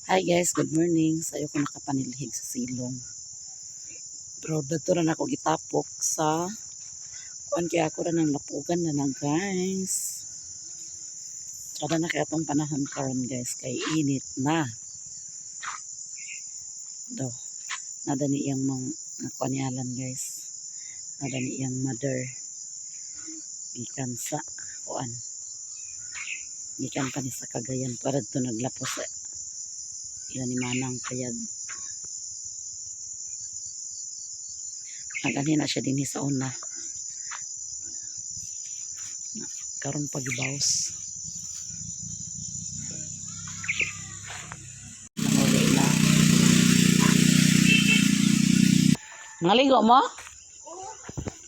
Hi guys, good morning. Sayo ko nakapanilhig sa silong. Pero dito na ako gitapok sa kuan kaya ako ra nang lapugan na lang, guys. Tsaka na kaya itong panahon karon, guys, kay init na. Do. Nada ni iyang mang nakuan ni Alan, guys. Nada ni iyang mother. Gikan sa kuan. Gikan pa ni sa Cagayan para dito naglapos sa ila ni Manang Payag. Nag-anhi na siya dinhi sa una. Na, karon pagibaws. Nanguli na. Mga ligo mo?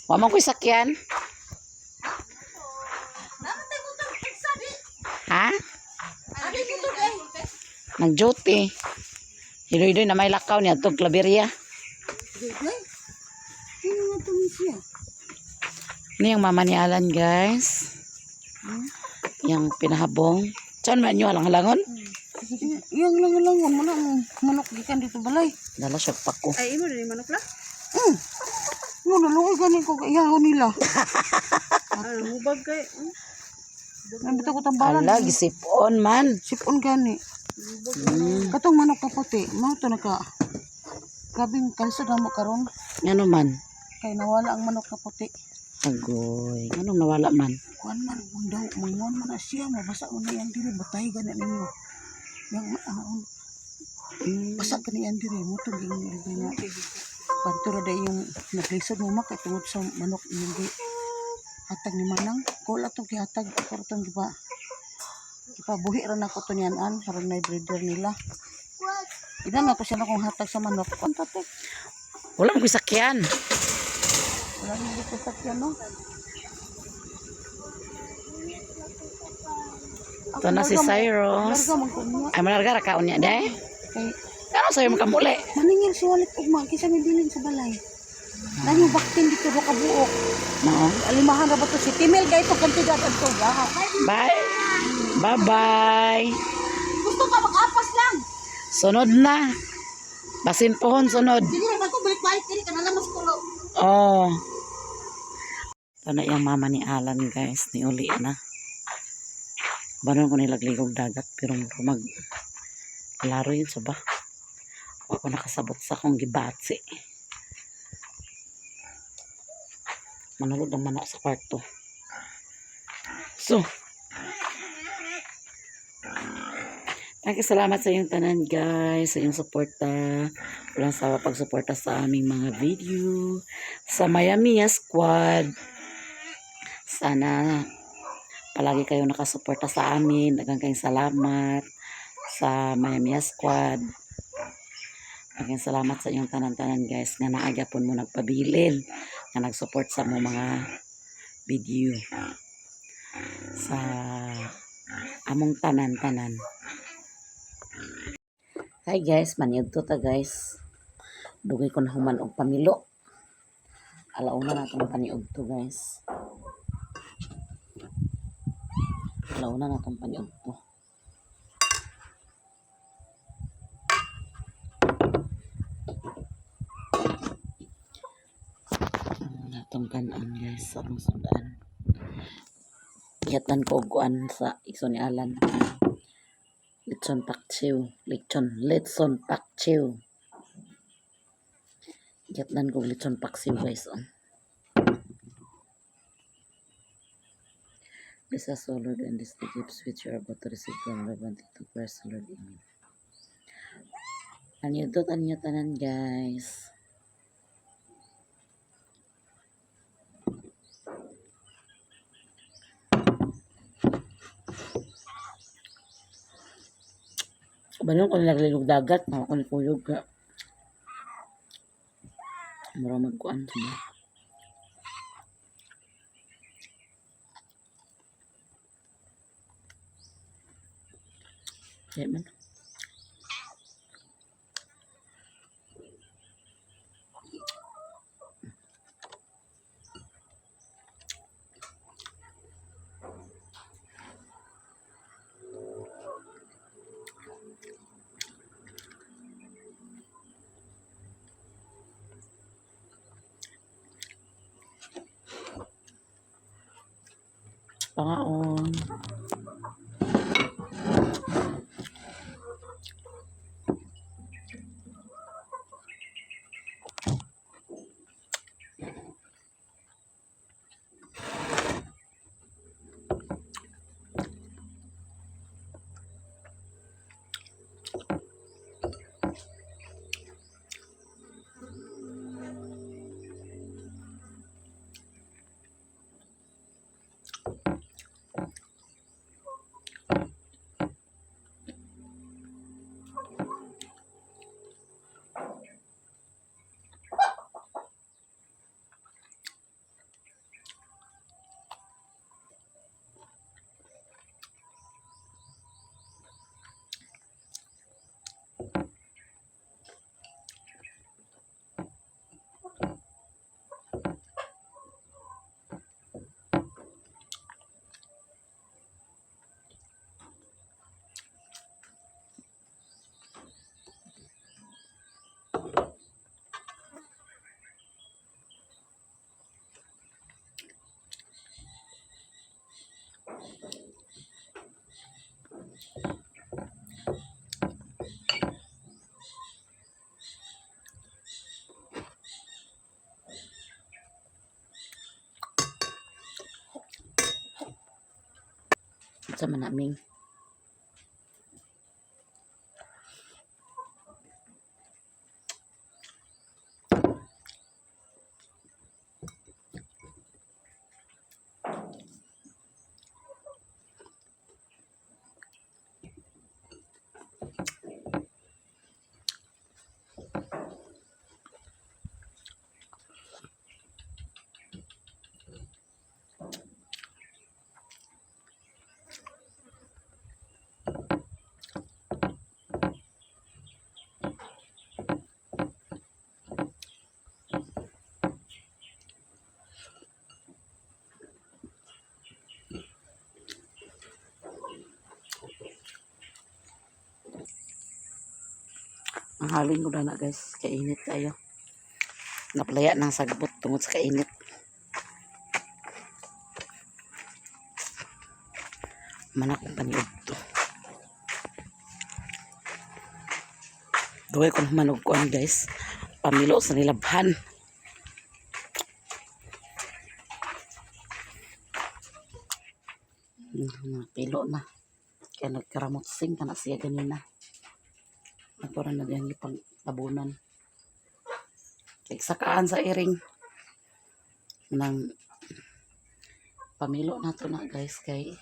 Wa man ko'y sakyan. Ha? Nag-duty. Hiloy-hiloy na may lakaw niya itong Claveria. Sino nga itong siya? Ano yung mama ni Alan, guys? Yung pinahabong. Saan man nyo halang-halangon? Yung lang lang mo na manok gikan dito balay. Dala siya pako. Ay, imo rin manok la? No, naluoy gani ko iyaho nila. Ano, hubag kay. Nambito ko tambalan. Ala, gisipon man. Sipon gani. Katong manok kaputi, mao to naka. Grabing kalsod na mo karon Ano man? kay nawala ang manok kaputi. Agoy. Anong nawala man? Kuan man ang daw, manguan man na siya, mabasa mo na yan diri, batay gani ninyo. Yang ano, basa gani yan diri mo to ging nga. Pantura dai yung naglisod mo ma kay tungod sa manok inyong gi hatag ni Manang. Ko la tong gihatag, ako ra tong gipa gipabuhi ra nako to niyan an aron na breeder nila. Ina na ko siya na kong hatag sa manok. Kuan ta te? Wala mo ko'y sakyan. Wala rin dito sakyan, no. Ito na si Cyrus. Larga man ko niya. Ay, malarga ra kaon niya, day. Kay Ano sa'yo makamuli? maningil si walit ugma kinsa may bilin sa balay. Nang yung baktin dito do kabuok. No. Alimahan ra ba to si Timel kay to kantidad adto gaha. Bye. Bye-bye. Gusto ka mag-apas lang. Sunod na. Basin pohon sunod. Sige ra ko balik-balik diri kana lang mas kulo. Oh. Ito na yung mama ni Alan, guys. Ni uli na. Banon ko nilagligog dagat pero mag laro yun sa ba. Ako nakasabot sa akong gibatsi. Manulog ang manok sa kwarto. So, thank you, salamat sa iyong tanan, guys, sa iyong suporta. Walang sawa pagsuporta sa aming mga video. Sa Miami Squad. Sana palagi kayo nakasuporta sa amin. Daghang kayong salamat sa Miami Squad. Daghang salamat sa iyong tanan-tanan, guys, nga naagyapon mo nagpabilin, nga nagsupport sa mo mga video sa among tanan-tanan. Hi guys, maniudto ta, guys. Dugay ko na human og pamilo. Alauna na tong paniudto, guys. Alauna na tong paniudto. Natong kanan, guys, sa atong sudan. Gihatan ko og kuan sa igsoon ni Alan. Litson paksiw, litson, litson paksiw. Gihatan ko og litson paksiw, guys. Oh. Bless us, O Lord, and these the gifts which you are about to receive from Reverend to Christ, O Lord. Amen. Anyo to, anyo tanan, guys. Kabalo ko nagligog dagat, ako ni kuyog ka. Mura magkuan siya. Kaya man. Pangaon. Sa man naming. Ang halin ko na guys, kainit kayo. Naplaya ng sagbot tungod sa kainit. Manak ang paniod to. Duway ko naman og kuan guys. Pamilo sa nilabhan. Pilo na. Kaya nagkaramot sing ka na siya ganina. Nagpura na diyan yung pangtabunan. Sakaan sa iring. Nang pamilo na to na guys kay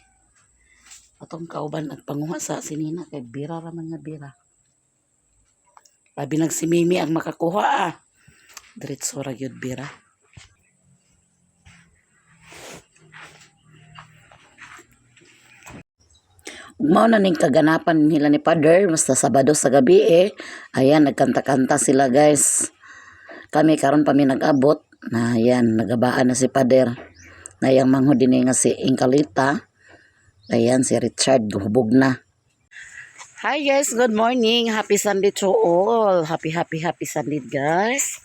atong kauban nagpanguha sa sinina kay bira ra man nga bira. Labi nag si Mimi ang makakuha ah. Diretso ra gyud bira. Mao na ning kaganapan nila ni Father basta Sabado sa gabi eh. Ayan, nagkanta-kanta sila guys. Kami karon pa mi nag-abot na ayan, nagabaan na si Father. Na yang manghod din nga si Inkalita. Ayan, si Richard hubog na. Hi guys, good morning. Happy Sunday to all. Happy, happy, happy Sunday guys.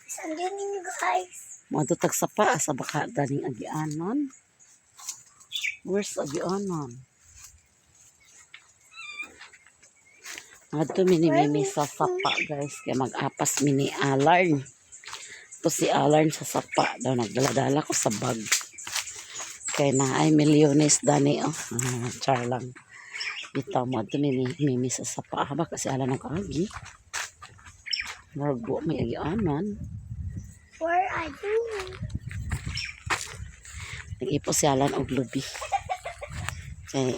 Sunday ninyo guys. Mga tag sapa sa baka daning agianon. Where's agianon? Adto mini sa sapa guys kay mag-apas mini alarm. To si alarm sa sapa daw nagdala-dala ko sa bag. Kay na ay milyones dani oh. Ah, char lang. Bitaw mo adto mini mimi sa sapa haba kasi ala ng kaagi. Murag wa may agianon. Where are you? Nag-ipo si Alan og lubi. Kay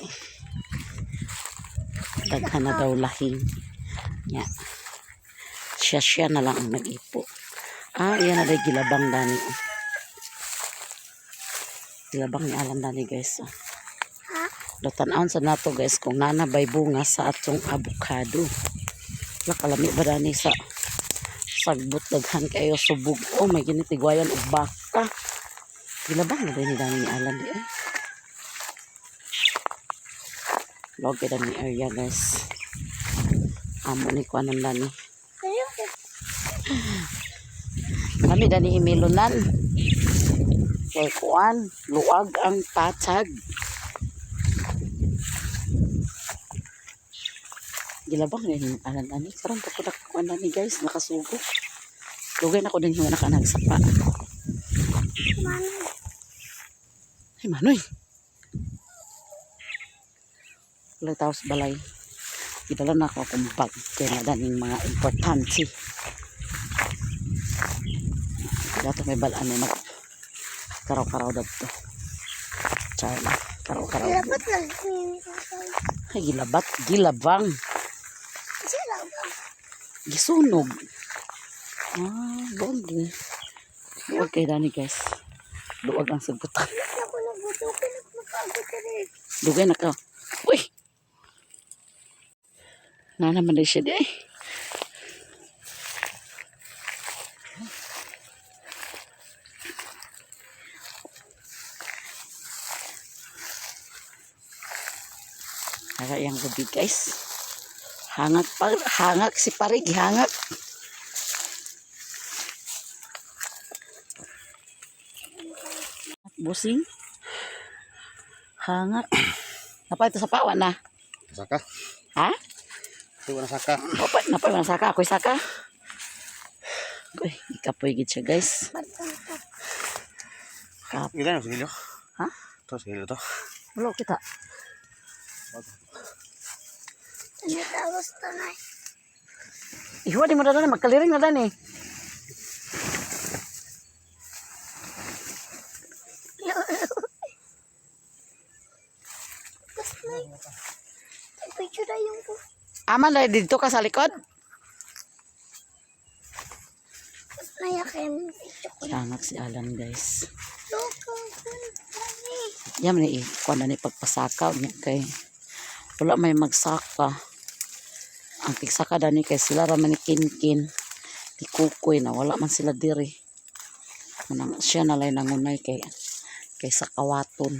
daghan na daw lahing. Nya. Siya siya na lang ang nag-ipo. Ah, iyan na day gilabang dani. Oh. Gilabang ni Alan dani guys. Oh. Ha? Do tan-awon sa nato guys kung nana bay bunga sa atong avocado. Wala kalami ba dani sa sagbot daghan kayo subog. Oh, may ginitigwayan og baka. Gilabang na din ni dani ni Alan di ay. Log ni area guys. Amo ni kuanan dani. Kayo? Kami dani imilunan. Kay kuan, luag ang patag. Gilabang ngayon yung alan ani. Karon pa ko nakakuan ani guys, nakasugo. Dugay na ko din yung nakanagsapa. Manoy. Ay manoy. Wala tao sa balay. Gidala na ako akong bag kay na daning mga importante. Dato may balaan may mag karaw-karaw dadto. Char na. Karaw-karaw. Dapat lang ni tatay. Ay, gilabat, gilabang. Kasi labang. Gisunog. Ah, doon din. Duwag kay Dani, guys. Duwag ang sagutan. Hindi ako nabuto. Pinagmakaabot ka rin. Dugay na ka. Uy! Na naman na siya di ay. Ara yang gabi guys. Hangak pa, hangak si Parig, hangak. Busing. Hangak. Napay ito sa pawa na. Saka. Ha? Ito na saka. Napay, napay man saka. Ako'y saka. Uy, ikapoy gid siya guys. Batang ka. Kap. Gila na sigilo. Ha? Ito sigilo to. Wala kita. Natawos tanay. Ihuwa di mo na dani, magkaliring na dani. Tapos na. Picture na yung ko. Aman na dito ka sa likod. Tapos na yakin. Picture ko. Hangak si Alan guys. Loko. Mami. Yam ni kuan na ni pagpasaka niya kay wala may magsaka. Ang tigsaka dani kay sila ra man ni Kinkin. Ti Kukoy na wala man sila diri. Manang siya na lay nangunay kay kay sa kawaton.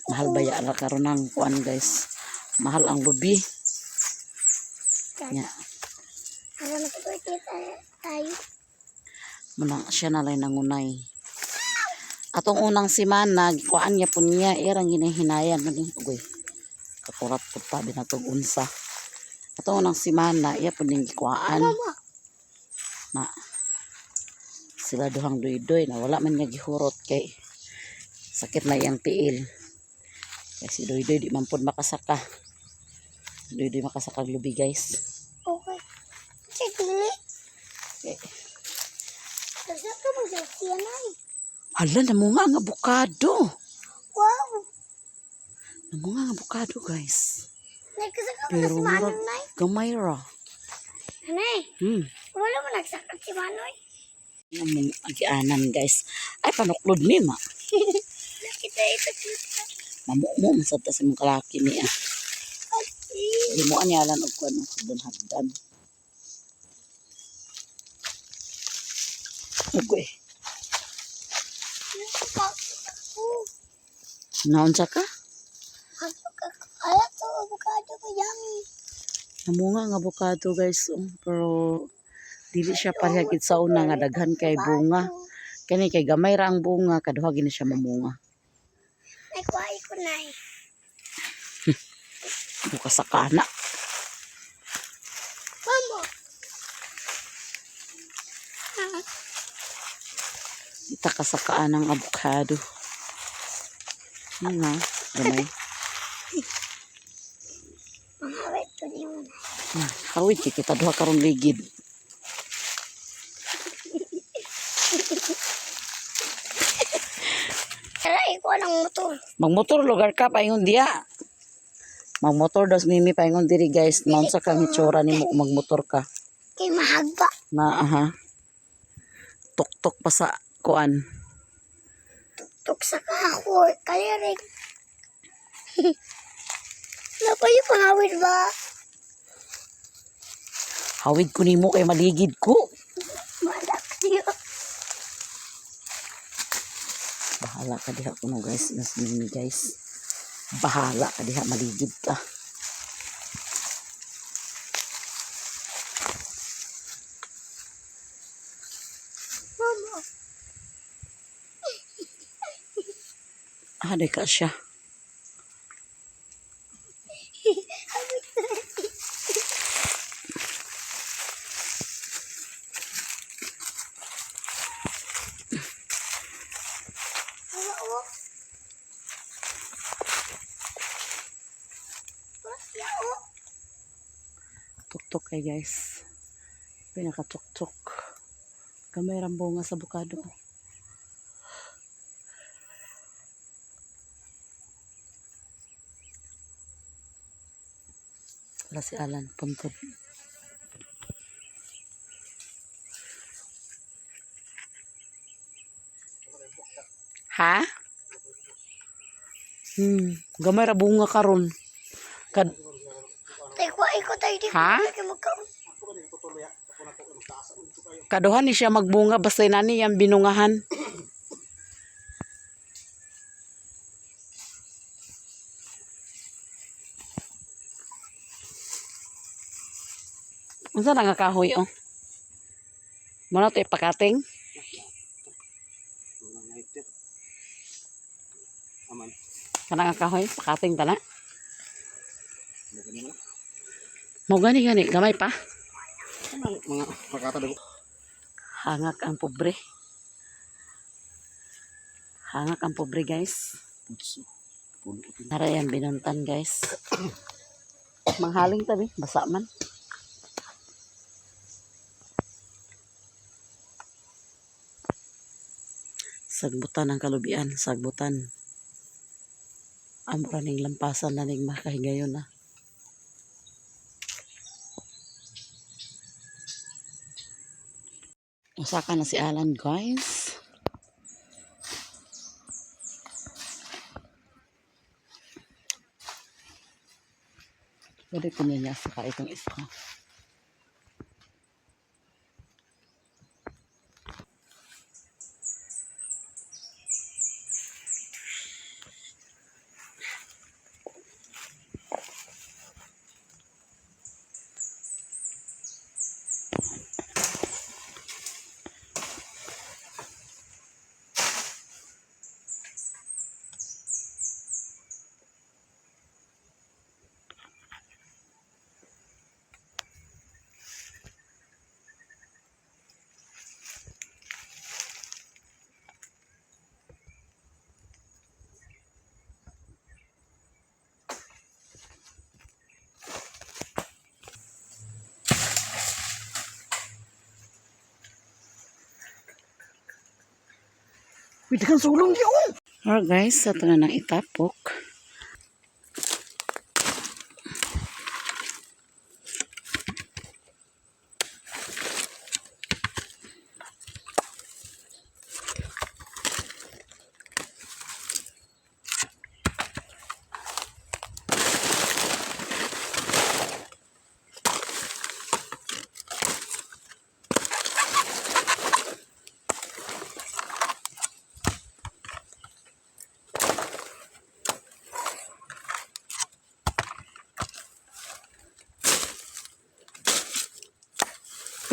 Mahal ba ya ra karon ang kuan guys. Mahal ang lubi. Nya, Alam mo birthday tayo. manang siya na lay nangunay. Atong unang simana, gikuan niya po niya, irang ginahinayan man ni ugoy. Kakurat po pa binatog unsa. Atong unang simana, iya po ning gikuan Mama. na sila duhang duy-duy na wala man niya gihurot kay sakit na iyang tiil. Kay si Duy-Duy di man pod makasaka. Duy-Duy makasaka og lubi guys. Okay. Sa dili. Okay. Kasi ka mag-siya na eh. Hala, namunga ang abukado. Wow. Namunga ang abukado guys. Nagkasaka mo na Pero si Manoy murag na eh. gamay ra. Nanay. Wala mo nagsakit si Manoy. Among agianan guys. Ay panuklod ni ma. Nakita ito kita. Mamumo man sad ta sa imong kalaki niya. Ay, Himuan niya lan og kuan og hagdan hagdan. Ugoy. nakapagod ako. Naunsa ka? Pasok ako. Ala to, avocado ko yummy. Namunga ang abukado guys. Oh, pero dili siya pareha gid sa una nga daghan kay bunga. Kani kay gamay ra ang bunga kaduha gini siya mamunga. Nagkuhay ko na eh. Bukas sa kana. Mama. Ah, Kita ka sa kaan ang abukado. Ano nga, gamay. Mangawit ko ni mo na. Ah, Hawid kay kita duha karon ligid. Tara, ikaw ng motor. Magmotor lugar ka paingon diya. Magmotor daw si Mimi paingon diri guys. Naunsa kang hitsura nimo kung magmotor ka. Kay mahagba. Na aha. Tuktok pa sa kuan. Tuksa ka ako. Kalirik. Napa yung pangawit ba? Hawid ko nimo kay maligid ko. Malak siyo. Bahala ka diha kuno guys, nas Mimi guys. Bahala ka diha maligid ka. Mama. Ah, di ka siya. Tuktok kay, guys. Pinakatuktok. Gamay ra bunga sa abokado. Wala si Alan, puntod. Ha? Gamay ra bunga karon. Kad Tay kuha ko tayo di Ha? ko tayo magkaon. Kaduhan ni siya magbunga basta nani yang binungahan. Unsa na nga kahoy oh? Muna to ipakating. Aman. Kana nga kahoy, pakating ta na. Ano man? Mo gani gani gamay pa. Ano mga pakata dago. Hangak ang pobre. Hangak ang pobre, guys. Putso. Pulo. Nara yan binuntan, guys. Manghaling tabi, basa man. Sagbutan ang kalubian, sagbutan. Amra ning lampasan na ning makahigayon na. Usaka na si Alan, guys. Pwede ko niya saka itong isa. Pwede kang sulong yun! Alright guys, ito na nang itapok.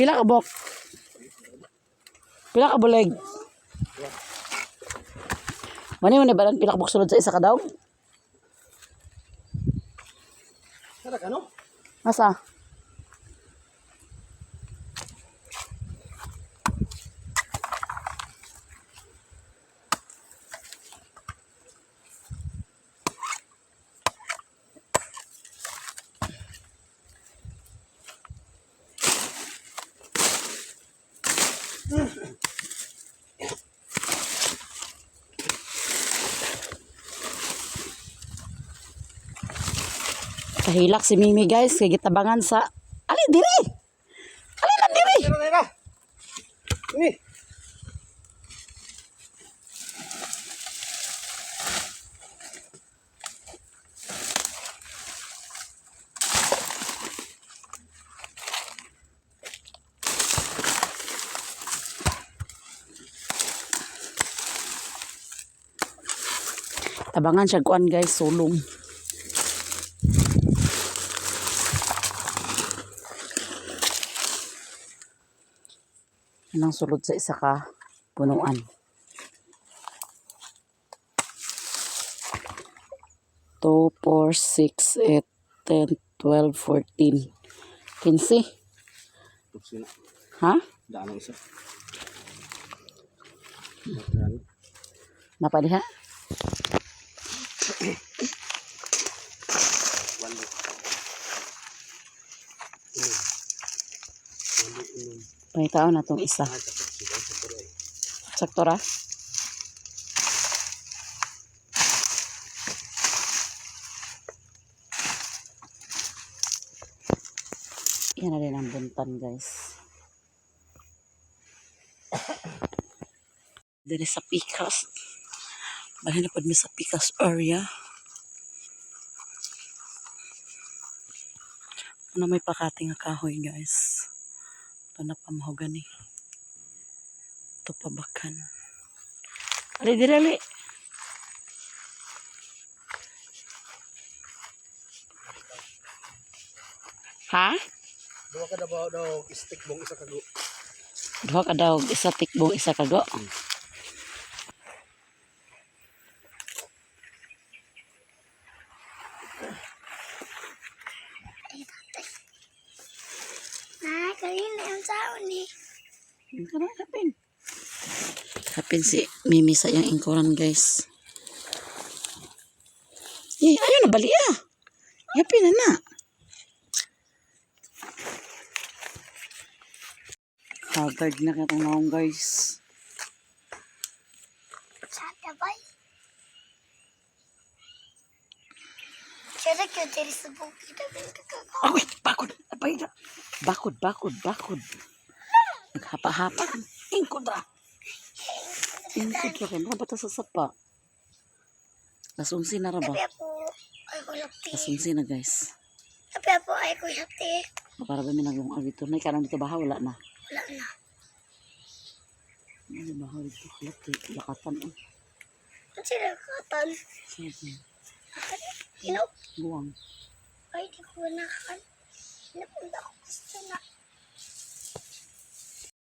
Pila ka bok? Pila ka bulig? Mani mo ni balan pila ka bok sulod sa isa ka daw? Tara ka no? Asa? Kahilak si Mimi, guys, kay gitabangan sa Ali diri. Ali na diri. Tara tara. Ini. Tabangan siya kuan, guys, sulong. Anong sulod sa isa ka punuan. 2, 4, 6, 8, 10, 12, 14, 15. Putso na. Ha? Daan ang isa. Napadiha? Walo. Unom. Walo, unom. Pangitaon na tong isa. Ah, sakto sila. Sakto ra eh. Sakto ra? Yan na din ang buntan, guys. Diri sa Picas. Balhin na pod mi sa Picas area. Ano may pakati nga kahoy, guys. Ito na pa mahogani. Ito pa bakan. Ali, diri, ali. Ha? Duha ka daw daw stick bong isa ka go. Duha ka daw, isa tikbong, isa kago. Na, kanina yung tao ni. Tara, hapin. Hapin si Mimi sa iyang ingkuran, guys. Eh, ayaw na, bali ah. Hapin na na. Haggard na katong naong, guys. Sa tabay. Siya kyo diri sa bukid ang kakakaw. Agoy, bakod, abay na. Bakod, bakod, bakod. Naghapa-hapa. Ingkod ra. Ingkod ra. Kaya ba sa sapa? Lasunsi na ra ba? Tapi po ay ko lapti. Lasunsi na, guys. Tapi po ay ko lapti. Para ba may nagong dito? May kanon dito ba? Wala na. Wala na. Ano ba? Dito. Laki. Lakatan. Oh. Ang sila katan. Sabi. Hinog. Buwang. Ay, di ko nakan. Napunta ko gusto na.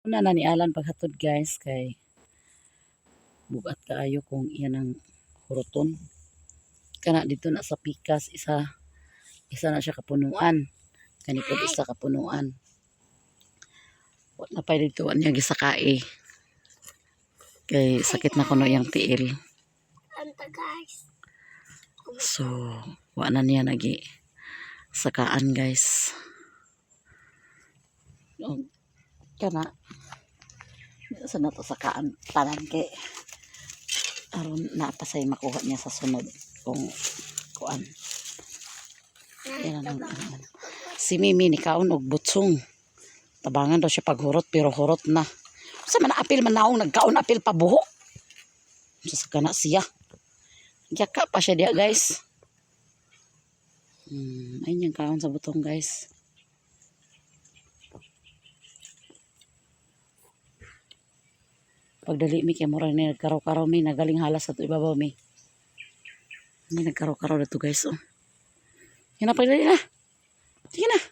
Una na ni Alan paghatod, guys, kay bugat kaayo kung iyan ang huruton. Kana dito na sa pikas isa isa na siya kapunuan. Kani pod isa kapunuan. Wa na pa dito niya gisakae. Kay sakit na kuno iyang tiil. Anta guys. So, wa na niya nagi sakaan, guys. Og kana sa nato sakaan tanan kay aron na pa say makuha niya sa sunod kung kuan. Yan ang ano. Si Mimi ni kaon og butsong. Tabangan daw siya paghurot pero hurot na. Sa man apil man naong nagkaon apil pa buhok. Sa kana siya. Yaka pa siya diya, guys. Ayun yung kaon sa butong, guys. Pagdali mi kay mura ni nagkaraw-karaw mi nagaling halas sa ibabaw mi. Hindi nagkaraw-karaw na to, guys. Oh. Yan na, pagdali na. Sige na.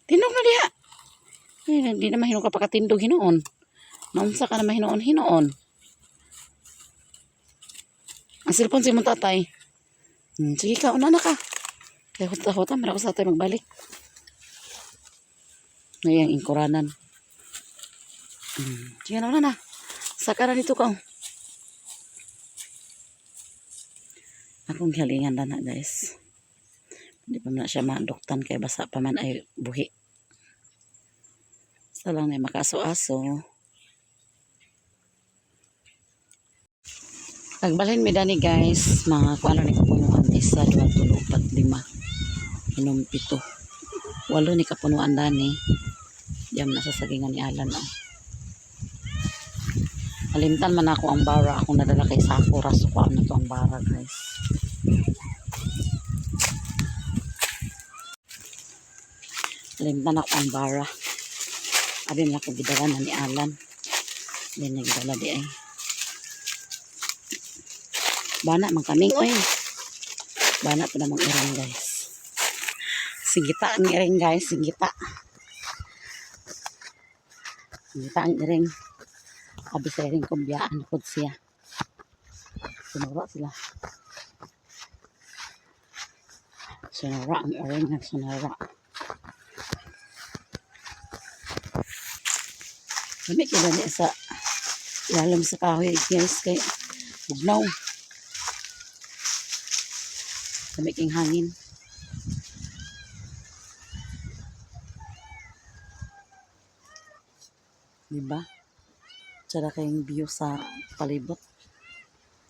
Tindog na diha. Ay, hindi na mahinog ka pakatindog hinuon. Naunsa ka na mahinuon hinuon. Ang cellphone si mong tatay. Sige ka, una na ka. Kaya huta-huta, meron ko sa tatay magbalik. Ngayon, ingkuranan. Sige na, una na. Saka na dito ka. Oh. Akong gihalingan na na, guys. Hindi pa man na siya maanduktan kay basa pa man ay buhi. Sa lang na makaso-aso. Nagbalhin mi dani, guys, mga kung ano ni kapunuan, isa, duha, tulo, upat, lima, inom, pito. Walo ni kapunuan dani. Diyan na sa sagingan ni Alan. Oh. Alimtan man ako ang bara akong nadala kay Sakura. So, kuhaan na to ang bara, guys. Alimtan ako ang bara. Abi man ako gidala na ni Alan. Hindi niya gidala di ay. Bana man kaming oy. Bana pa namang iring, guys. Sigita ang iring, guys, sigita. Sigita ang iring. Abi sa iring kumbiyaan pod siya. Sunura sila. Sunura ang iring ng sunura. Kami kaya niya sa ilalim sa kahoy, guys, kay bugnaw. Lamig ang hangin. Diba? Tsara kayong view sa palibot.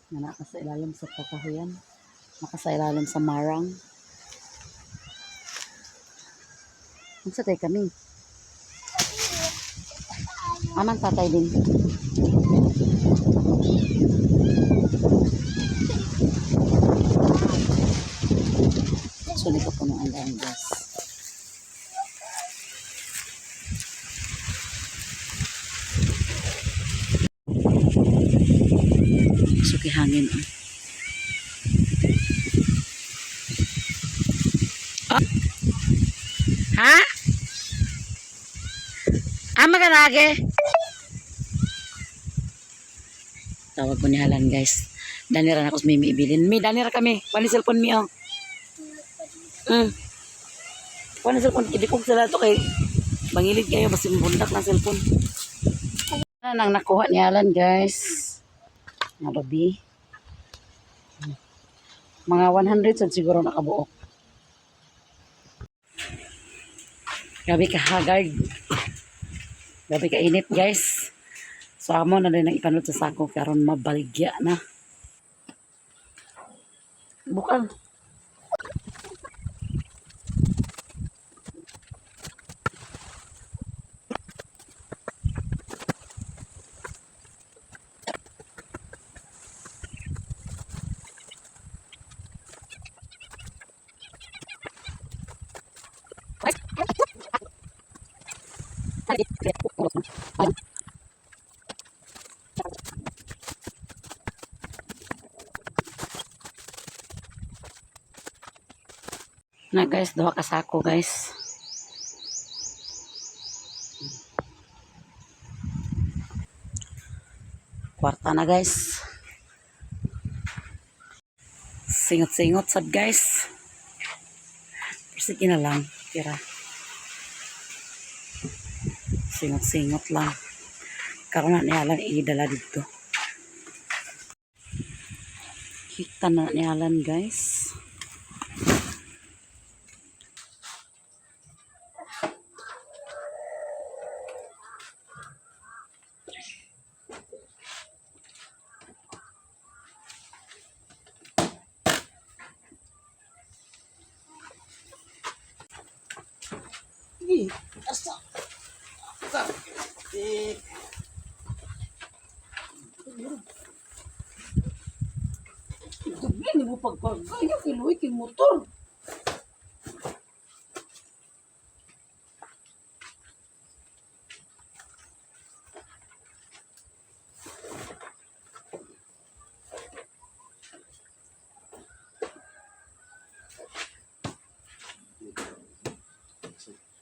Nga naka sa ilalim sa kakahuyan. Naka sa ilalim sa marang. Unsa tay kami? Amang tatay din. Sulit ko puno ang dahil gas. Suki hangin. Oh. Ah! Ha? Ama ka lagi? Tawag ko ni Halan, guys. Danira na ako sa Mimi Ibilin. Mi, danira kami. Wala cellphone mi, oh. Wala cellphone. Hindi ko sila to kay bangilid kayo. Basta bundak ng cellphone. Ano nang nakuha ni Alan, guys. Mga babi. Mga 100 sad siguro nakabuok. Grabe ka hagard. Grabe ka init, guys. So amo na din ang ipanod sa sako karon mabaligya na. Bukal. Na guys, duha ka sako guys. Kwarta na guys. Singot-singot sad guys. Pero sige na lang, tira. Singot-singot lang. Karon na niya lang idala dito. Kita na niya lang guys. Sige, asa. Asa. Eh. Dubli ni mo pagpagaya kay Luy kay motor.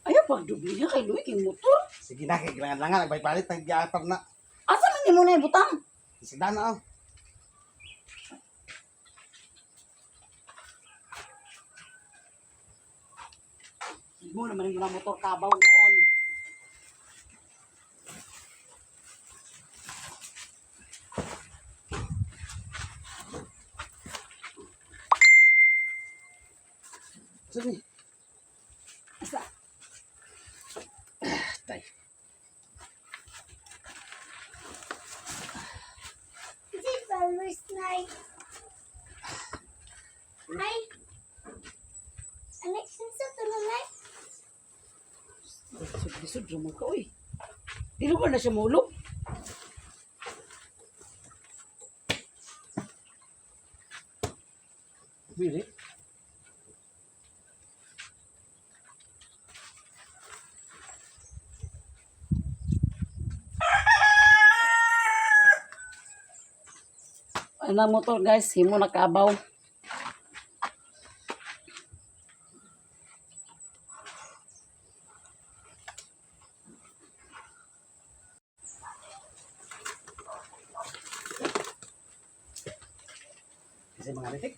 Ayaw pagdubli niya kay Luy kay motor. Sige na, kay langan-langan, nagbaypalit, nag-aatar na. Asa man nimo na ibutang? Isda na, oh. Mo naman yung mga motor kabaw noon. Sige. Asa? Tay. Is it flowers night? Ay. Anak, sinsa to na night? Lisod, lisod mo ka, uy. Di lugar na siya mulog. Really? Ano ang motor guys, himo na kabaw. Kasi mga litik.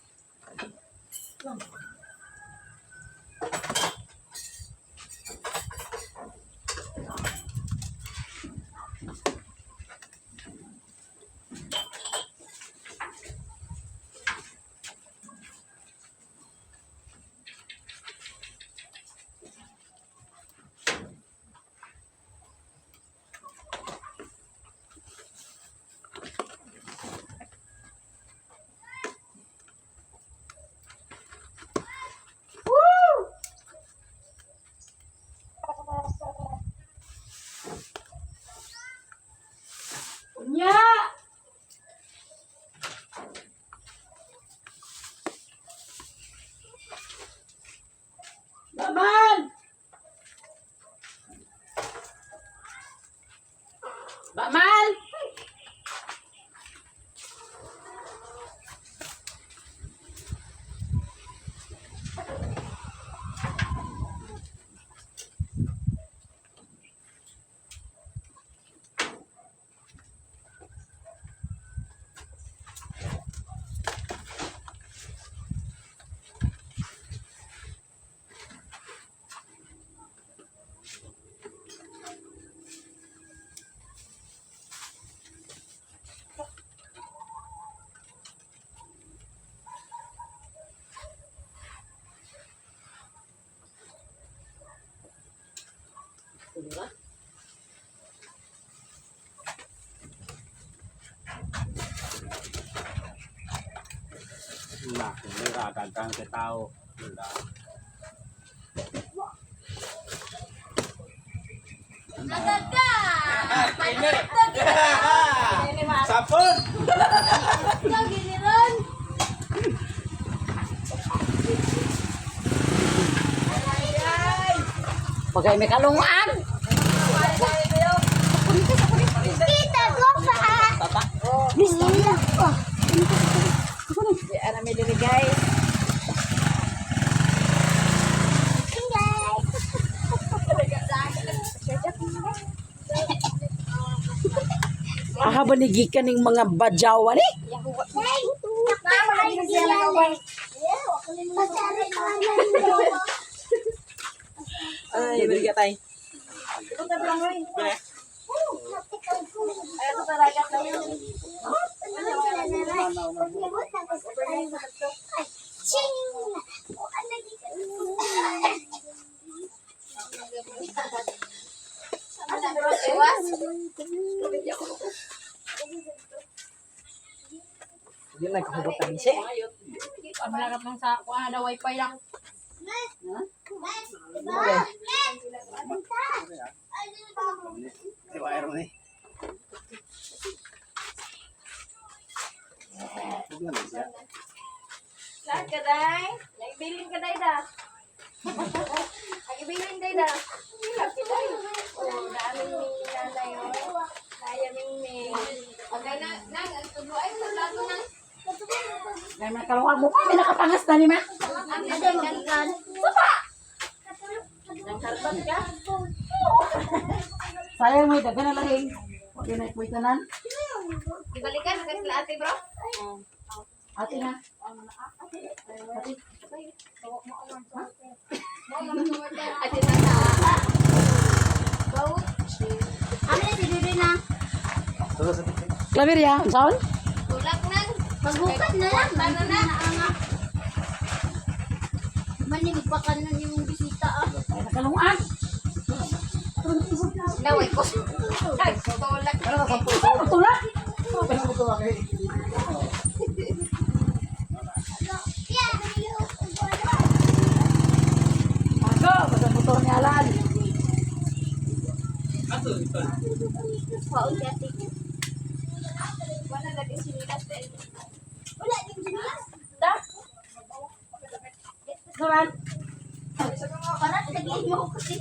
Bamal! Wala, may kagagkang sa tao. Wala. Sapon! Pagay may kalungan! Kita ko pa. Bismillah. Ana may dili guys. Aha ba ni gikan ning mga badyawan eh? Ay, bigyan tayo. Ching! Hindi na kahubot ang siya. Malakap lang sa kuha na wifi lang. Di ba, ayaw ni? Huwag naman siya. Lahat ka day. Naibilin ka day da. Nagibilin day da. Oh, dami ni nanay oh. Kaya ming. Okay na nang ang tubo ay lago nang. May mga kalungan mo pa, may nakapangas na ni ma. Ang ganda. Nang harbat ka. Sayang may daga na lang. Huwag yun ay tanan. Ibalikan ka sila ate bro. Ate na. Ate na. Amin na si na. Tulo sa titik. Claveria, ang saon? Tulak nang. Pagbukat na lang. Ano na? Manig pa ka nun yung bisita ah. May nakalungan. Laway ko. Ay, tulak. Tulak. Ako, basta motor ni Alan. Paon si ate. Wala lagi sinilas eh. Wala din sinilas. Da. Naman. Parang naging mo kasi.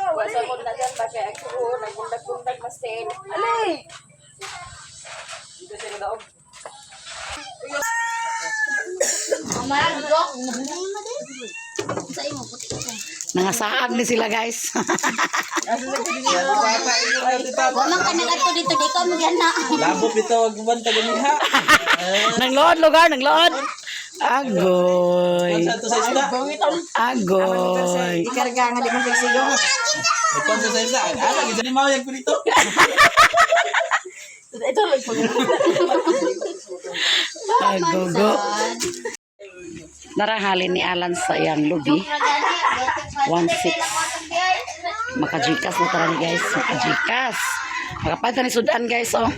Wala sa na dyan ba kaya ako nagbundag-bundag mas sale. Ali! Sa imo puti ko. Nangasaag ni sila guys. Wa man ka nagadto dito di ka magyana. Labot bitaw ang banta ganiha. Nanglood lugar, nanglood. Agoy. Sa to sa isda. Agoy. Ikarga nga di man sigaw. Nagkuhan sa isda. Ana gid ni mao yang dito. Ito lang po. Agogo. Narahalin ni Alan sa iyang lubi. 1.6. Makajikas na tara ni guys. Makajikas. Makapanta ni Sudan guys oh.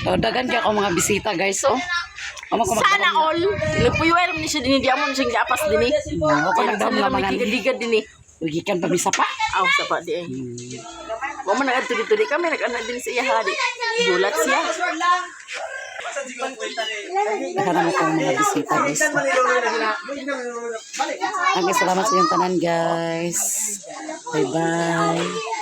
Oh, dagan kaya ako mga bisita guys oh. Amo ko Sana all. Lupuyuel ni siya dinhi di amon siyang gapas dinhi. Ako nagdam Sila lamangan. may gigadigad dinhi. Ugikan pa misa pa. Aw sa pa di ay. Wa man nagadto dito di kami nag-ana din sa iya hali. Gulat siya. Daghan na mo mga bisita, guys. Daghang salamat sa inyong tanan, guys. Bye-bye.